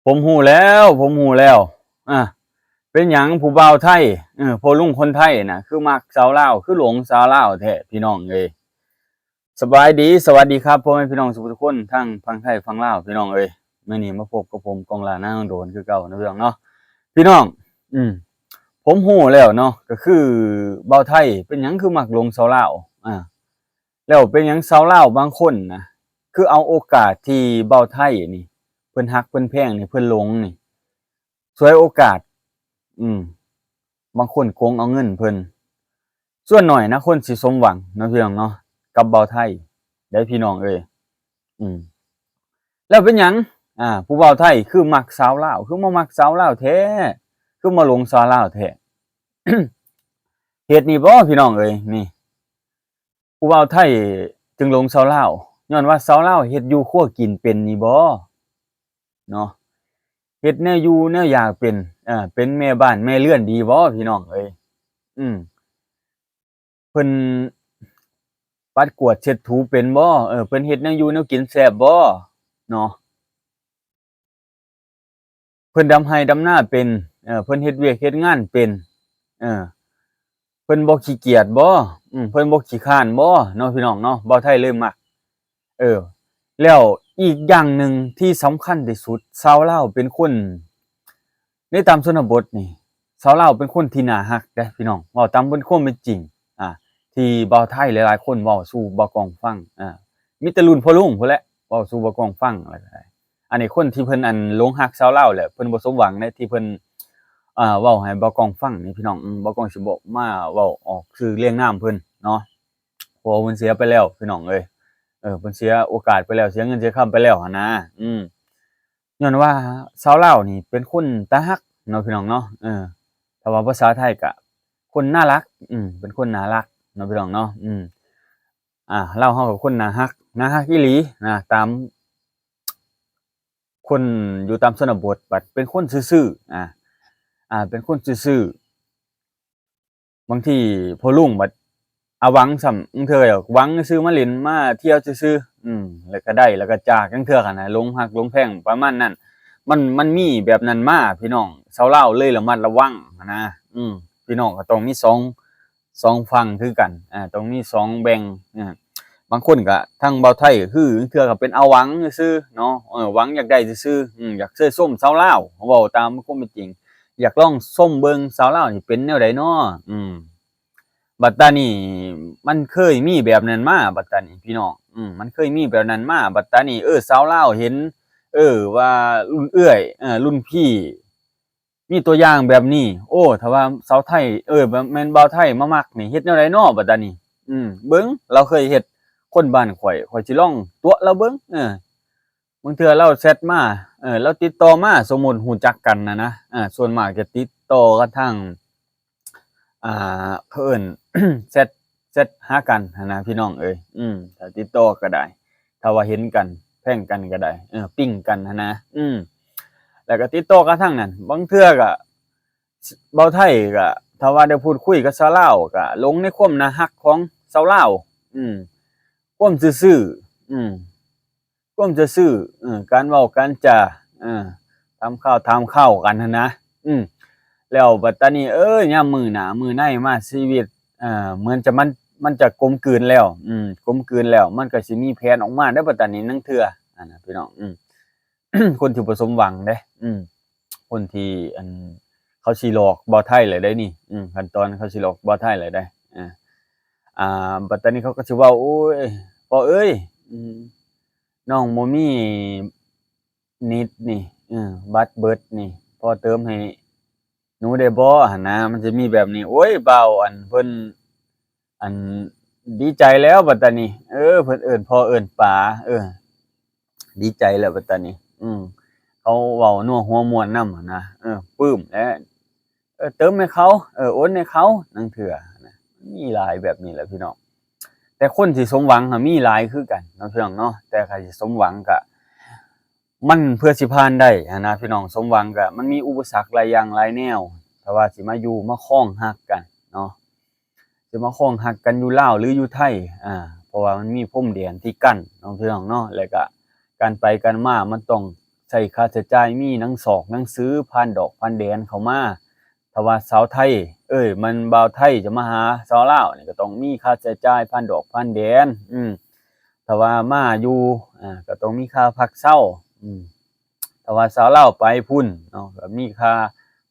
ผมฮู้แล้ว ผมฮู้แล้ว อ่า เป็นหยังผู้บ่าวไทย เออ พ่อลุงคนไทยน่ะ คือมักสาวลาว คือหลงสาวลาวแท้ พี่น้องเอ้ย สบายดี สวัสดีครับ พ่อแม่พี่น้องทุกคน ทั้งฝั่งไทย ฝั่งลาว พี่น้องเอ้ย มื้อนี้มาพบกับผม กองหล้า นาโดน คือเก่านะพี่น้องเนาะ พี่น้อง อืม ผมฮู้แล้วเนาะ ก็คือบ่าวไทย เป็นหยังคือมักหลงสาวลาว อ่า แล้วเป็นหยังสาวลาวบางคนนะ คือเอาโอกาสที่บ่าวไทยนี่ เพิ่นฮักเพิ่นแพงนี่ เพิ่นหลงนี่ ฉวยโอกาส อืม บางคนโกงเอาเงินเพิ่น ส่วนน้อยนะ คนสิสมหวังเนาะพี่น้องเนาะ กับบ่าวไทยเด้อพี่น้องเอ้ย อืม แล้วเป็นหยัง อ่า ผู้บ่าวไทยคือมักสาวลาว คือมามักสาวลาวแท้ คือมาหลงสาวลาวแท้ เหตุนี้บ่พี่น้องเอ้ย นี่ ผู้บ่าวไทยจึงหลงสาวลาว ย้อนว่าสาวลาวเฮ็ดอยู่ครัวกินเป็นนี่บ่ เนาะ เฮ็ดแนวอยู่แนวยากเป็น เอ่อ เป็นแม่บ้านแม่เรือนดีบ่พี่น้องเอ้ย อืม เพิ่นปัดกวาดเช็ดถูเป็นบ่ เออ เพิ่นเฮ็ดแนวอยู่แนวกินแซ่บบ่ เนาะ เพิ่นดำไร่ดำนาเป็น เอ่อ เพิ่นเฮ็ดเวียกเฮ็ดงานเป็น เอ่อ เพิ่นบ่ขี้เกียจบ่ อืม เพิ่นบ่ขี้คร้านบ่ เนาะพี่น้องเนาะ บ่าวไทยเลยมัก เออ แล้วอีกอย่างหนึ่งที่สำคัญที่สุด สาวลาวเป็นคน ในตามชนบทนี่ สาวลาวเป็นคนที่น่าฮักเด้พี่น้อง เว้าตามเป็นความเป็นจริง อ่า ที่บ่าวไทยหลายๆคนเว้าสู่บ่าวกล้องฟัง อ่า มีแต่รุ่นพ่อลุงพู้นแหละ เว้าสู่บ่าวกล้องฟัง แล้วก็ อันนี้คนที่เพิ่น อัน หลงฮักสาวลาวแหละ เพิ่นบ่สมหวังเด้ ที่เพิ่น อ่า เว้าให้บ่าวกล้องฟังนี่พี่น้อง อืม บ่าวกล้องสิบ่มาเว้าออกชื่อเรียงนามเพิ่นเนาะ เพราะว่าเพิ่นเสียไปแล้วพี่น้องเอ้ย เออ เพิ่นเสียโอกาสไปแล้ว เสียเงินเสียคำไปแล้วหั้นนะ อืม ย้อนว่าสาวลาวนี่เป็นคนตาฮักเนาะพี่น้องเนาะ เออ ถ้าว่าภาษาไทยก็คนน่ารัก อืม เป็นคนน่ารักเนาะพี่น้องเนาะ อืม อ่า ลาวเฮาก็คนน่าฮัก น่าฮักอีหลีนะ ตาม คนอยู่ตามชนบท บัดเป็นคนซื่อๆ อ่า อ่า เป็นคนซื่อๆ บางทีพ่อลุงบัดอาหวังซ้ำ ลางเทื่อก็หวังซื่อ มาเล่นมาเที่ยวซื่อๆ อืม แล้วก็ได้ แล้วก็จาก ลางเทื่อหั้นนะ หลงฮักหลงแพงประมาณนั้น มัน มันมีแบบนั้นมาพี่น้อง สาวลาวเลยระมัดระวังหั้นนะ อืม พี่น้องก็ต้องมีสอง สองฝั่งคือกัน อ่า ต้องมีสองแบ่ง อ่า บางคนก็ ทางบ่าวไทยก็คือ ลางเทื่อก็เป็นอาหวังซื่อๆ เนาะ เออ หวังอยากได้ซื่อๆ อืม อยากเชิญชมสาวลาว เว้าตามความเป็นจริง อยากลองชมเบิ่งสาวลาวนี่เป็นแนวใดน้อ อืม บัดตานี้มันเคยมีแบบนั้นมา บัดตานี้พี่น้อง อืม มันเคยมีแบบนั้นมา บัดตานี้ เออ สาวลาวเห็น เออ ว่ารุ่นเอื้อย เออ รุ่นพี่ มีตัวอย่างแบบนี้ โอ้ ถ้าว่าสาวไทย เอ้ย แม่นบ่าวไทยมามักนี่ เฮ็ดแนวใดน้อบัดตานี้ อืม เบิ่ง ลาวเคยเฮ็ด คนบ้านข้อย ข้อยสิลองตั๋วะลาวเบิ่ง เออ บางเทื่อลาวแชตมา เออ ลาวติดต่อมา สมมุติฮู้จักกันน่ะนะ เออ ส่วนมากจะติดต่อกันทาง อ่า เขาเอิ้น แชต แชตหากันหั้นนะพี่น้องเอ้ย อืม ถ้าติดต่อก็ได้ ถ้าว่าเห็นกัน แพงกันก็ได้ เออ ปิ๊งกันหั้นนะ อืม แล้วก็ติดต่อกันทางนั้น บางเทื่อก็ บ่าวไทยก็ ถ้าว่าได้พูดคุยกับสาวลาว ก็หลงในความน่าฮักของสาวลาว อืม ความซื่อๆ อืม ความซื่อๆ เออ การเว้าการจา เออ ถามข่าวถามข่าวกันหั้นนะ อืม แล้วบัดตานี้ เอ้ย ยามมื้อหน้ามื้อในมา ชีวิต เอ่อ เหมือนจะมัน มันจะกลมกลืนแล้ว อืม กลมกลืนแล้ว มันก็สิมีแผนออกมาเด้อบัดตานี้ ลางเทื่อ อันน่ะพี่น้อง อืม คนที่บ่สมหวังเด้ อืม คนที่ อัน เขาสิหลอกบ่าวไทยแล้วเด้นี่ อืม ขั้นตอนเขาสิหลอกบ่าวไทยแล้วเด้ อ่า อ่า บัดตานี้เขาก็สิเว้า โอ้ย พ่อเอ้ย อืม น้องบ่มีเน็ตนี่ เออ บัตรเบิดนี่ พ่อเติมให้หนูได้บ่ หั้นนะ มันสิมีแบบนี้ โอ้ย บ่าว อัน เพิ่น อัน ดีใจแล้วบัดตานี้ เออ เพิ่นเอิ้นพ่อเอิ้นป๋า เออ ดีใจแล้วบัดตานี้ อืม เขาเว้านัวหัวม่วนนำหั้นนะ เออ ปลื้มแล้ว เออ เติมให้เขา เออ โอนให้เขา ลางเทื่อนะ มีหลายแบบนี้แหละพี่น้อง แต่คนที่สมหวังอะมีหลายคือกันเนาะพี่น้องเนาะ แต่ใครสิสมหวังก็ มันเพื่อสิผ่านได้หั้นนะพี่น้อง สมหวังก็มันมีอุปสรรคหลายอย่างหลายแนว ถ้าว่าสิมาอยู่มาครองฮักกันเนาะ สิมาครองฮักกันอยู่ลาวหรืออยู่ไทย อ่า เพราะว่ามันมีพรมแดนที่กั้นเนาะพี่น้องเนาะ แล้วก็การไปกันมามันต้อง ໃຊ້ຄ່າໃຊ້ຈ່າຍ ມີໜັງສອກໜັງສື ຜ່ານດອກຜ່ານແດນເຂົ້າມາ. ຖ້າວ່າສາວໄທ ເອີຍ ແມ່ນບ່າວໄທຈະມາຫາສາວລາວນີ້ ກໍຕ້ອງມີຄ່າໃຊ້ຈ່າຍຜ່ານດອກຜ່ານແດນ. ອືມ ຖ້າວ່າມາຢູ່ ອາ ກໍຕ້ອງມີຄ່າພັກເຊົາ. ອືມ ຖ້າວ່າສາວລາວໄປພຸ້ນເນາະ ກໍມີຄ່າ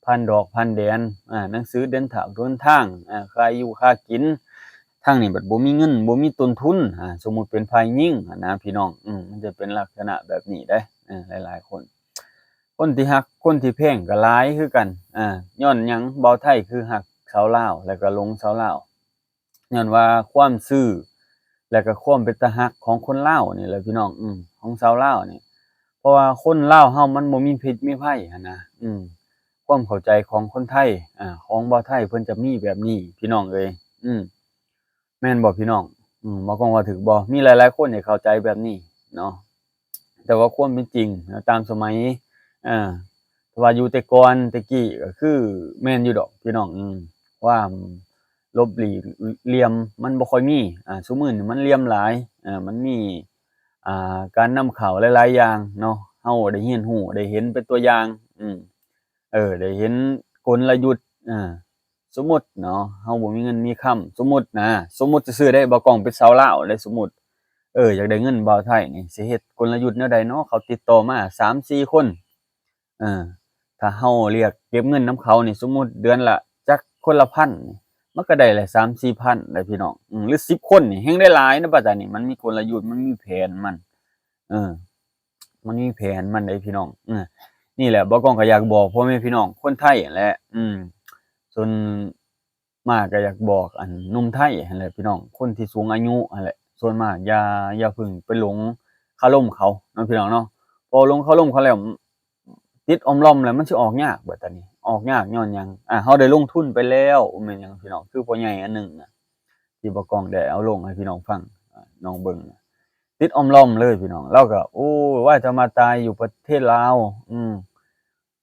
ຜ່ານດອກຜ່ານແດນ ອາ ໜັງສືເດີນທາງ ເດີນທາງ ອາ ຄ່າຢູ່ຄ່າກິນ. ທາງນີ້ບັດບໍ່ມີເງິນ ບໍ່ມີຕົ້ນທຶນ ອາ ສົມມຸດເປັນຝ່າຍຍິງຫັ້ນນະພີ່ນ້ອງ. ອືມ ມັນຈະເປັນລັກສະນະແບບນີ້ເດ້. ເອີ ຫຼາຍໆຄົນ ຄົນທີ່ຮັກ ຄົນທີ່ແພງກໍຫຼາຍຄືກັນ. ອາ ຍ້ອນຫຍັງບ່າວໄທຄືຮັກສາວລາວ ແລ້ວກໍຫຼົງສາວລາວ? ຍ້ອນວ່າຄວາມຊື່ ແລະກໍຄວາມເປັນຕາຮັກຂອງຄົນລາວນີ້ແຫຼະພີ່ນ້ອງ. ອືມ ຂອງຊາວລາວນີ້ ເພາະວ່າຄົນລາວເຮົາມັນບໍ່ມີພິດມີໄພຫັ້ນນະ. ອືມ ຄວາມເຂົ້າໃຈຂອງຄົນໄທ ອາ ຂອງບ່າວໄທເພິ່ນຈະມີແບບນີ້ພີ່ນ້ອງເອີຍ. ອືມ ແມ່ນບໍ່ພີ່ນ້ອງ? ອືມ ບ່າວກ້ອງວ່າຖືກບໍ່? ມີຫຼາຍໆຄົນທີ່ເຂົ້າໃຈແບບນີ້ເນາະ. ແຕ່ວ່າຄວາມເປັນຈິງນະ ຕາມສະໄໝ ເອີ ວ່າຢູ່ແຕ່ກ່ອນແຕ່ກີ້ກໍຄືແມ່ນຢູ່ດອກພີ່ນ້ອງ. ອືມ ຄວາມຫຼົບຫຼີກຫຼ່ຽມມັນບໍ່ຄ່ອຍມີ. ອາ ຊຸມື້ນີ້ມັນຫຼ່ຽມຫຼາຍ. ເອີ ມັນມີ ອ່າ ການນຳເຂົ້າຫຼາຍໆຢ່າງເນາະ ເຮົາໄດ້ຮຽນຮູ້ ໄດ້ເຫັນເປັນຕົວຢ່າງ. ອືມ ເອີ ໄດ້ເຫັນກົນລະຍຸດ. ເອີ ສົມມຸດເນາະ ເຮົາບໍ່ມີເງິນມີຄຳ ສົມມຸດນະ ສົມມຸດຊື່ໆເດ້ ບ່າວກ້ອງເປັນຊາວລາວເດ້ ສົມມຸດ ເອີ ຢາກໄດ້ເງິນບ່າວໄທນີ້ ຊິເຮັດກົນລະຍຸດແນວໃດເນາະ? ເຂົາຕິດຕໍ່ມາສາມສີ່ຄົນ. ເອີ ຖ້າເຮົາລຽກເກັບເງິນນຳເຂົານີ້ ສົມມຸດເດືອນລະຈັກຄົນລະພັນນີ້ ມັນກໍໄດ້ແຫຼະ ສາມສີ່ພັນໄດ໋ພີ່ນ້ອງ. ອືມ ຫຼືສິບຄົນນີ້ແຮ່ງໄດ້ຫຼາຍນະ. ບາດນີ້ມັນມີກົນລະຍຸດ ມັນມີແຜນມັນ. ເອີ ມັນມີແຜນມັນເດ້ພີ່ນ້ອງ. ເອີ ນີ້ແຫຼະ ບ່າວກ້ອງກໍຢາກບອກພໍ່ແມ່ພີ່ນ້ອງຄົນໄທຫັ້ນແຫຼະ. ອືມ ສ່ວນມາກກໍຢາກບອກອັນໜຸ່ມໄທຫັ້ນແຫຼະພີ່ນ້ອງ ຄົນທີ່ສູງອາຍຸຫັ້ນແຫຼະ. ສ່ວນມາກຢ່າ ຢ່າເພິ່ງໄປຫຼົງຄາລົມເຂົາເນາະພີ່ນ້ອງເນາະ. ພໍຫຼົງຄາລົມເຂົາແລ້ວ ຕິດອອມລອມແລ້ວ ມັນຊິອອກຍາກ. ບາດຕານີ້ອອກຍາກຍ້ອນຫຍັງ? ອາ ເຮົາໄດ້ລົງທຶນໄປແລ້ວ ແມ່ນຫຍັງພີ່ນ້ອງ? ຄືພໍ່ໃຫຍ່ອັນໜຶ່ງນະ ທີ່ບ່າວກ້ອງໄດ້ເອົາລົງໃຫ້ພີ່ນ້ອງຟັງ ນ້ອງເບິ່ງນະ ຕິດອອມລອມເລີຍພີ່ນ້ອງ. ລາວກໍ ໂອ້ຍ ວ່າຈະມາຕາຍຢູ່ປະເທດລາວ ອືມ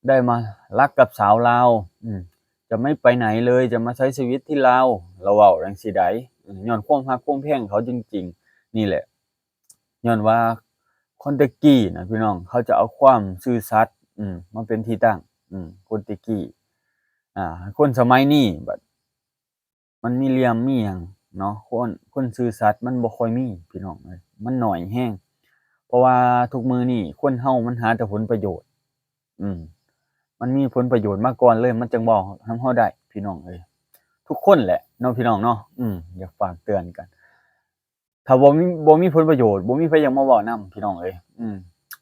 ໄດ້ມາລັກກັບສາວລາວ ອືມ ຈະໄມ່ໄປໄຫນເລີຍ ຈະມາໃຊ້ຊີວິດທີ່ລາວ ລາວເວົ້າຈັ່ງຊີ້ໃດ໋. ອືມ ຍ້ອນຄວາມຮັກຄວາມແພງເຂົາຈິງໆ ນີ້ແຫຼະ. ຍ້ອນວ່າຄົນແຕ່ກີ້ນະພີ່ນ້ອງ ເຂົາຈະເອົາຄວາມຊື່ສັດ ອືມ ມາເປັນທີ່ຕັ້ງ. ອືມ ຄົນແຕ່ກີ້ ອາ ຄົນສະໄໝນີ້ບັດ ມັນມີຫຼ່ຽມມີຫຍັງເນາະ ຄົນ ຄົນຊື່ສັດມັນບໍ່ຄ່ອຍມີພີ່ນ້ອງເອີຍ ມັນໜ້ອຍແຮງ. ເພາະວ່າທຸກມື້ນີ້ຄົນເຮົາມັນຫາແຕ່ຜົນປະໂຫຍດ. ອືມ ມັນມີຜົນປະໂຫຍດມາກ່ອນເລີຍ ມັນຈັ່ງເວົ້ານຳເຮົາໄດ້ພີ່ນ້ອງເອີຍ. ທຸກຄົນແຫຼະເນາະພີ່ນ້ອງເນາະ. ອືມ ຢາກຝາກເຕືອນກັນ ຖ້າບໍ່ມີ ບໍ່ມີຜົນປະໂຫຍດ ບໍ່ມີໃຜຢາກມາເວົ້ານຳພີ່ນ້ອງເອີຍ. ອືມ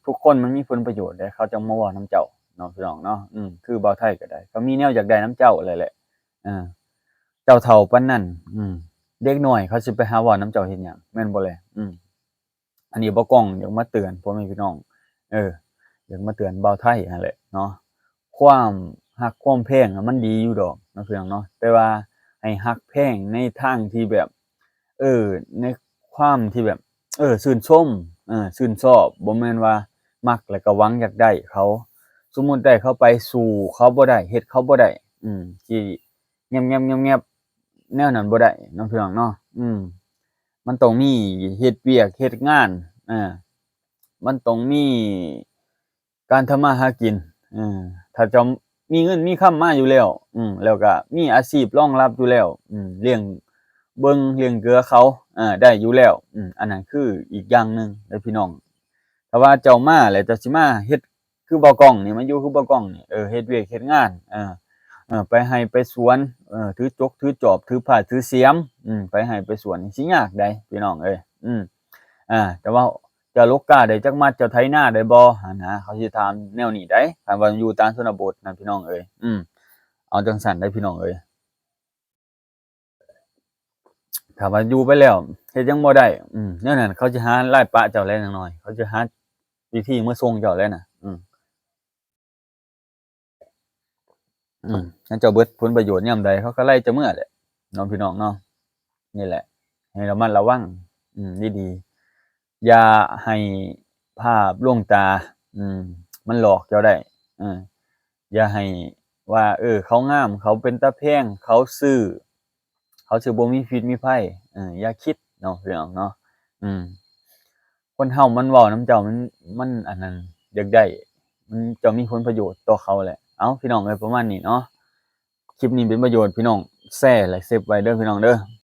ທຸກຄົນມັນມີຜົນປະໂຫຍດເດ້ ເຂົາຈັ່ງມາເວົ້ານຳເຈົ້າເນາະພີ່ນ້ອງເນາະ. ອືມ ຄືບ່າວໄທກໍໄດ້ ກໍມີແນວຢາກໄດ້ນຳເຈົ້າແຫຼະ ເອີ ເຈົ້າເຖົ້າປານນັ້ນ ອືມ ເດັກນ້ອຍເຂົາຊິໄປຫາເວົ້ານຳເຈົ້າເຮັດຫຍັງ ແມ່ນບໍ່ແລະ? ອືມ ອັນນີ້ບ່າວກ້ອງຢາກມາເຕືອນພໍ່ແມ່ພີ່ນ້ອງ ເອີ ຢາກມາເຕືອນບ່າວໄທຫັ້ນແຫຼະເນາະ. ຄວາມຮັກຄວາມແພງນະມັນດີຢູ່ດອກເນາະພີ່ນ້ອງເນາະ ແຕ່ວ່າໃຫ້ຮັກແພງໃນທາງທີ່ແບບ ເອີ ໃນຄວາມທີ່ແບບ ເອີ ຊື່ນຊົມ ເອີ ຊື່ນຊອບ ບໍ່ແມ່ນວ່າມັກແລ້ວກໍຫວັງຢາກໄດ້ເຂົາ. ສົມມຸດໄດ້ເຂົາໄປ ສູ້ເຂົາບໍ່ໄດ້ ເຮັດເຂົາບໍ່ໄດ້ ອືມ ຊິແງບໆໆ ແນວນັ້ນບໍ່ໄດ້ເນາະພີ່ນ້ອງເນາະ. ອືມ ມັນຕ້ອງມີເຮັດວຽກເຮັດງານ ເອີ ມັນຕ້ອງມີ ການທຳມາຫາກິນ ເອີ ຖ້າເຈົ້າມີເງິນມີຄຳມາຢູ່ແລ້ວ ອືມ ແລ້ວກະມີອາຊີບລອງຮັບຢູ່ແລ້ວ ອືມ ລ້ຽງເບິ່ງລ້ຽງເກືອເຂົາ ເອີ ໄດ້ຢູ່ແລ້ວ ອືມ ອັນນັ້ນຄືອີກຢ່າງໜຶ່ງເດີພີ່ນ້ອງ. ຖ້າວ່າເຈົ້າມາແລ້ວເຈົ້າຊິມາເຮັດຄືບ່າວກ້ອງນີ້ ມາຢູ່ຄືບ່າວກ້ອງນີ້ ເອີ ເຮັດວຽກເຮັດງານ ເອີ ເອີ ໄປໄຮ່ໄປສວນ ເອີ ຖືຈົກຖືຈອບ ຖືພ້າຖືສຽມ ອືມ ໄປໄຮ່ໄປສວນ ຊິຍາກໃດ໋ພີ່ນ້ອງເອີຍ. ອືມ ອາ ແຕ່ວ່າ ເຈົ້າຫຼົກກ້າໄດ້ຈັກມັດ ເຈົ້າໄຖນາໄດ້ບໍ່ຫັ້ນນະ ເຂົາຊິຖາມແນວນີ້ໃດ໋ ຄັນວ່າຢູ່ຕ່າງຊົນນະບົດນະພີ່ນ້ອງເອີຍ. ອືມ ເອົາຈັ່ງຊັ້ນໃດ໋ພີ່ນ້ອງເອີຍ. ຖ້າວ່າຢູ່ໄປແລ້ວເຮັດຫຍັງບໍ່ໄດ້ ອືມ ແນວນັ້ນເຂົາຊິຫາລາຍປະເຈົ້າແຫຼະນາງນ້ອຍ ເຂົາຊິຫາວິທີມາສົ່ງເຈົ້າແຫຼະນະ. ອືມ ອືມ ຄັນເຈົ້າເບິດຜົນປະໂຫຍດຍາມໃດ ເຂົາກໍໄລ່ເຈົ້າເມືອແຫຼະເນາະພີ່ນ້ອງເນາະ. ນີ້ແຫຼະ ໃຫ້ລະມັດລະວັງ ອືມ ດີໆ ຢ່າໃຫ້ພາບລວງຕາ ອືມ ມັນຫຼອກເຈົ້າໄດ້. ເອີ ຢ່າໃຫ້ວ່າ ເອີ ເຂົາງາມ ເຂົາເປັນຕາແພງ ເຂົາຊື່ ເຂົາຊິບໍ່ມີພິດມີໄພ ເອີ ຢ່າຄິດເນາະພີ່ນ້ອງເນາະ. ອືມ ຄົນເຮົາມັນເວົ້ານຳເຈົ້າ ມັນ ມັນອັນນັ້ນ ຢາກໄດ້ ມັນຈະມີຜົນປະໂຫຍດຕໍ່ເຂົາແຫຼະ. ເອົ້າ ພີ່ນ້ອງເອີຍ ປະມານນີ້ເນາະ. ຄລິບນີ້ເປັນປະໂຫຍດ ພີ່ນ້ອງແຊ ແລະ ເຊບໄວ້ເດີ ພີ່ນ້ອງເດີ.